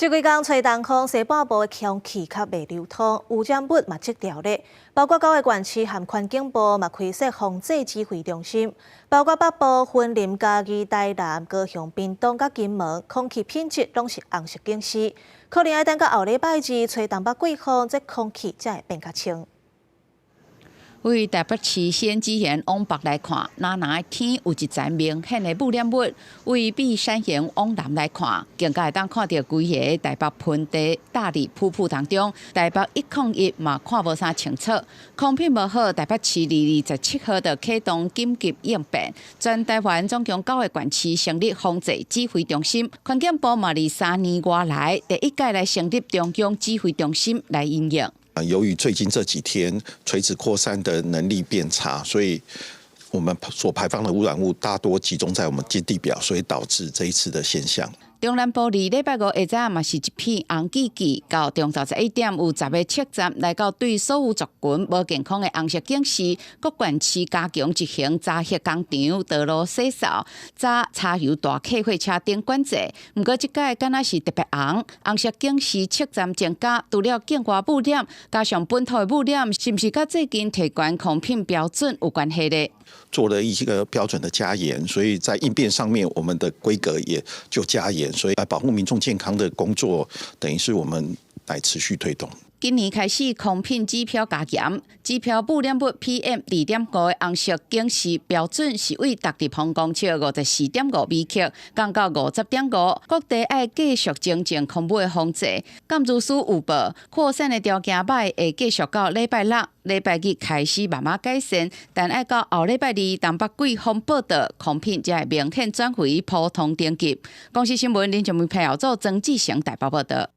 這幾工吹東風，西半部的空氣較袂流通，污染物嘛積著咧。包括九个縣市和環境部嘛開設防制指揮中心，包括北部、雲林、嘉義、台南、高雄、屏東佮金門，空氣品質攏是紅色警示，可能愛等到後禮拜二吹東北季風，這空氣才會變較清。對台北市先之前往北來看，藍藍的天有一層明顯的污染物。對米山縣往南來看，更加會當看著規个台北盆地大里瀑布當中，台北101嘛看無啥清楚。空品無好，台北市27號就啟動緊急應變，全台灣總共九個縣市成立防災指揮中心，環境部嘛佇3年外來第一屆來成立中央指揮中心來因應。由於最近這幾天垂直擴散的能力變差，所以我們所排放的污染物大多集中在我們近地表，所以導致這一次的現象。中南部佇禮拜五下晝嘛是一片紅吱吱，到中晝11點有10個測站來到對所有族群無健康的紅色警示，各縣市加強執行查核工廠、道路洗掃、查柴油大客貨車等管制。毋過這擺敢若是特別紅，紅色警示測站增加，除了境外污染，加上本土的污染，是毋是佮最近提懸空品標準有關係咧？做了一個標準的加嚴，所以在應變上面，我們的規格也就加嚴，所以來保護民眾健康的工作，等於是我們來持續推動。今年開始，空品指標加嚴，指標污染物 PM2.5的紅色警示標準是對逐立方公尺54.5微克，降到50.5。各地愛繼續精進空污的防治。鑑如書有報，擴散的條件歹，會繼續到禮拜六、禮拜日開始慢慢改善，但愛到後禮拜二東北季風報到，空品才會明顯轉回普通等級。公視新聞林靜梅派小組曾志成台北報道。